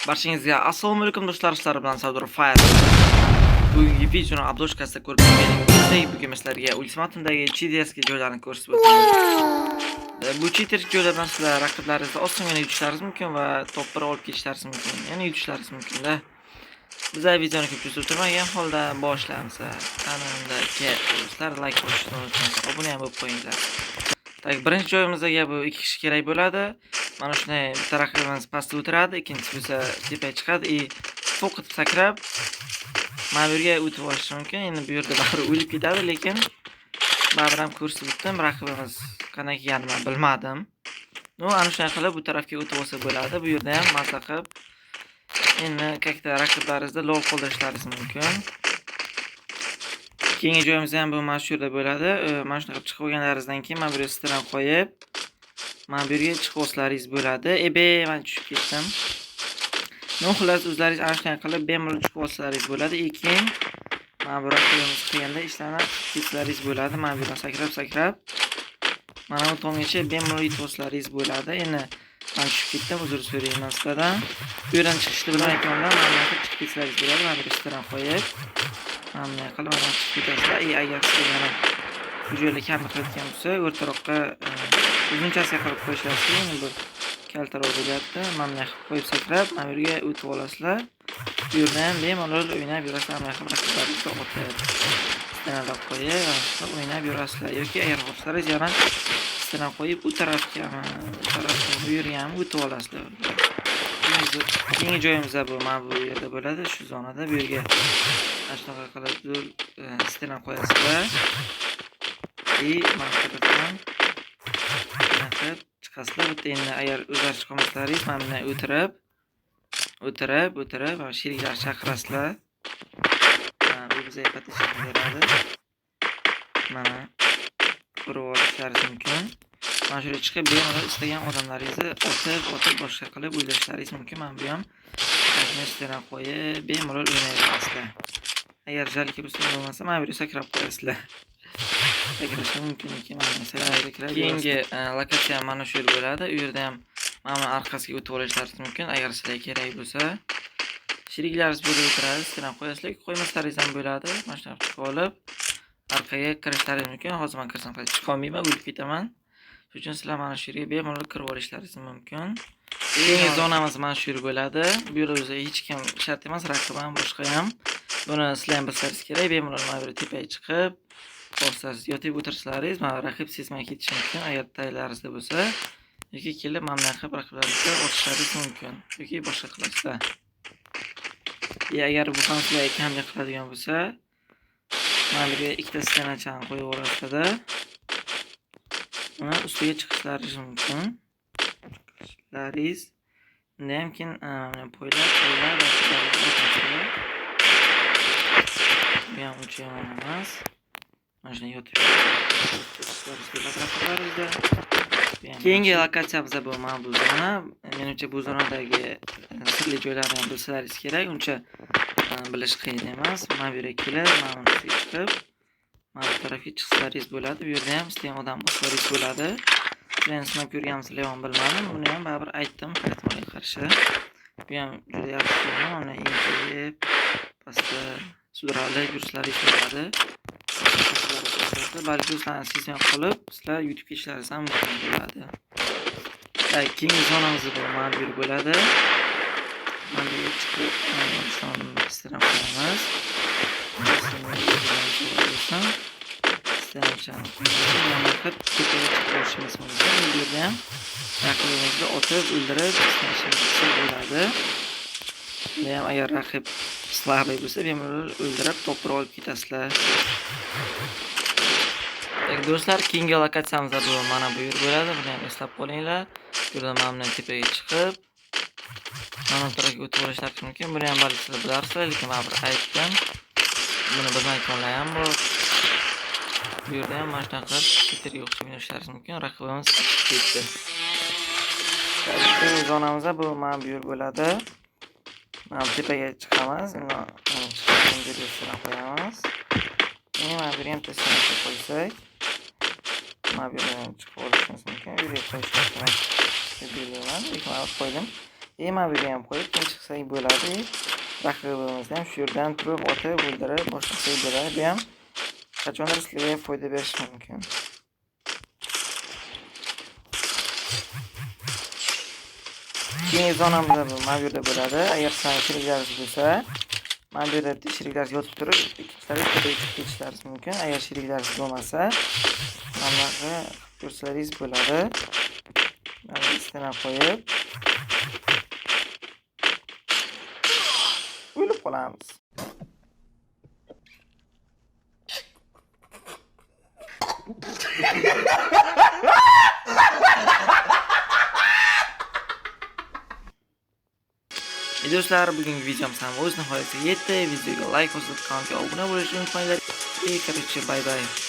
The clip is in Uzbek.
Barchangizga assalomu alaykum, do'stlar, sizlar bilan Savdor Fire. Bugungi videoni обложка sida ko'rib turganingizdek, bugun men sizlarga Ultimatumdagi читерский joylarni ko'rsatib o'taman. Bu читер joylar bilan sizlar raqiblaringizni osongina yutishlaringiz mumkin va top 1 olib ketishlaringiz mumkin. Ya'ni yutishlaringiz mumkin-da. Bizlar videoni ko'p cho'zib o'tirmagan holda boshlaymiz. Qani unda do'stlar, like bosishni unutmanglar, obuna ham bo'lib qo'yinglar. Так, birinchi joyimizga bu ikki kishi kerak bo'ladi. Mana shunday bitta raqibimiz pastda o'tiradi, ikkinchisi bo'lsa tepaga chiqadi и to'q etib sakrab mana bu yerga o'tib olishi mumkin. Endi bu yerda baribir o'lib ketadi, lekin baribir ham ko'rsatib o'tdim. Raqibimiz qanday kelganini men bilmadim. Ну, ana shunday qilib bu tarafga o'tib olsa bo'ladi. Bu yerda ham maza qilib endi как-то raqiblaringizni lol qoldirishlaringiz mumkin. Keyingi joyimiz ham bu mana shu yerda bo'ladi. Mana shunaqa qilib chiqib olganlaringizdan keyin mana bu yerga стена qo'yib, mana bu yerga chiqib olsalaringiz bo'ladi. Ebe, men tushib ketdim. Ну, xullas, o'zlaringiz ana shunday qilib bemalol chiqib olsalaringiz bo'ladi. И keyin mana bu raqibimiz qilganda ishlarni qilib ketsalaringiz bo'ladi. Mana bu yerdan sakrab-sakrab mana bu tomongacha bemalol yetib olsalaringiz bo'ladi. Endi men tushib ketdim, uzr so'rayman sizlardan. Bu yerdan chiqishni bilmayotganlar mana bu yoqqa chiqib ketsalaringiz bo'ladi. Mana bu yerga стена qo'yib, mana bunday qilib mana chiqib ketasizlar. И agar sizlar yana bu joylar kamlik qilayotgan bo'lsa, o'rtaroqqa uzunchasiga qilib qo'yishlaringiz kerak. Endi bu kaltaroq bo'lyapti. Mana bunday qilib qo'yib sakrab, mana bu yerga o'tib olasizlar. Bu yerda ham bemalol o'ynab yurasizlar. Mana bunday qilib raqiblaringizni otib, стена lar qo'yib, mana shunaqa o'ynab yurasizlar. Yoki agar xohlasangiz yana стена qo'yib, u tarafga, u tarafga, bu yerga ham o'tib olasizlar. Keyingi joyimizda bu mana bu yerda bo'ladi, shu zonada. Bu yerga mana shunaqa qilib zo'r стена qo'yasizlar. И mana bu tarafdan bunaqa chiqasizlar. Bu yerda endi agar o'zlari chiqolmasalaringiz, mana bunday o'tirib, o'tirib, o'tirib, mana sheriklar chaqirasizlar. Ha, bu bizga поддержка beradi. Mana ko'rib olishlaringiz mumkin. Mana shu yerga chiqib bemalol istagan odamlaringizni otib, otib boshqa qilib o'ylashlaringiz mumkin. Mana bu ham meshlarni qo'yib bemalol o'ynayverasizlar. Agar жалко bo'lsa, bo'lmasa mana bu yerga sakrab qo'yasizlar. Sakrashi mumkin ekan. Mana sakrab. Keyingi lokatsiya mana shu yer bo'ladi. U yerda ham mana buni orqasiga o'tib olishlaringiz mumkin, agar sizlarga kerak bo'lsa. Sheriklaringiz bu yerda o'tiradi, sizlar ham qo'yasizlar, qo'ymasalaringiz ham bo'ladi. Mana shunaqa chiqib olib orqaga kirishlaringiz mumkin. Hozir men kirsam qaytib chiqa olmayman, o'lib ketaman. Shuning uchun sizlar mana shu yerga bemalol kirib olishlaringiz mumkin. Keyingi zonamiz mana shu yer bo'ladi. Bu yerda o'zi hech kim shart emas, raqib ham, boshqa ham. Buni sizlar ham bilsangiz kerak. Bemalol mana bu yerga tepaga chiqib, bosasiz yotib o'tirsalaringiz, mana raqib sezmay ketishi mumkin, agar taylaringizda bo'lsa. Yoki kelib mana bunaqa qilib raqiblaringizga otishlaringiz mumkin yoki boshqa qilasizlar. И agar bu ham sizlarga kamlik qiladigan bo'lsa, mana bu yerga ikkita стена chani qo'yib olasizlar. Uni ustiga chiqishlaringiz mumkin. Chiqishlaringiz. Undan ham keyin mana poylab, poylab raqiblaringizni otasizlar. Bu ham uncha yomon emas. Mana shunday yotib chiqishlaringiz bo'ladi raqiblaringizda. Keyingi lokatsiyamizda bu mana bu zona. Menimcha, bu zonadagi sirli joylarni ham bilsalaringiz kerak. Uncha bilish qiyin emas. Mana bu yerga kelib, mana buni ustiga chiqib, mana bu tarafga chiqsalaringiz bo'ladi. Bu yerda ham istagan odam olsalaringiz bo'ladi. Sizlarni sinab ko'rganmisizlar yo'qmi, bilmadim. Buni ham baribir aytdim ehtimolga qarshi. Bu ham juda yaxshi zona. Mana enkayib, pastda sudralib yursalaringiz bo'ladi. Balki o'zlaringiz sezmay qolib, sizlar yutib ketishlaringiz ham mumkin bo'ladi. Так, keyingi zonamiz bu mana bu yer bo'ladi. Mana bu yerga chiqib, стена qo'yamiz. Bo'lsin. Стена chani qo'yamiz. Qilib tepaga chiqib olishimiz mumkin. Bu yerda ham raqibimizni otib, o'ldirib ishlashimiz bo'ladi. Bunda ham agar raqib слабый bo'lsa, bemalol o'ldirib, topib olib ketasizlar. Так, do'stlar, keyingi lokatsiyamizda bu mana bu yer bo'ladi. Buni ham eslab qolinglar. Bu yerda mana bundan tepaga chiqib, mana bu tarafga o'tib olishlaringiz mumkin. Buni ham balki sizlar bilarsizlar, lekin baribir aytdim. Buni bilmayotganlar ham bor. Bu yerda ham mana shunaqa qilib cheterga o'xshab o'ynashlaringiz mumkin. Raqibimiz chiqib ketdi. Keyingi zonamizda bu mana bu yer bo'ladi. Mana bu tepaga chiqamiz. Uni chiqib qo'yamiz. Endi mana bu yerga ham testini qo'ysak, mana bu yerdan chiqib olishimiz mumkin. Bu yerga qo'yishni demak bilmayman, lekin mana qo'ydim. И mana bu yerga ham qo'yib, keyin chiqsak bo'ladi. Raqibimizni ham shu yerdan turib otib o'ldirib boshlasak bo'ladi. Bu ham qachondir sizlarga foyda berishi mumkin. Keyingi zonamiz mana bu yerda bo'ladi. Agar sizlarning sheriklaringiz bo'lsa, mana bu yerda bitta sheriklaringiz yotib turib, ikkinchilari tepaga chiqib ketishlaringiz mumkin. Agar sheriklaringiz bo'lmasa, mana bunaqa qilib ko'rsalaringiz bo'ladi. Mana bu стена qo'yib o'lib qolamiz. Do'stlar, bugungi videomiz ham o'z nihoyasiga yetdi. Videoga like bosib, kanalga obuna bo'lishni unutmanglar. Короче, bye bye.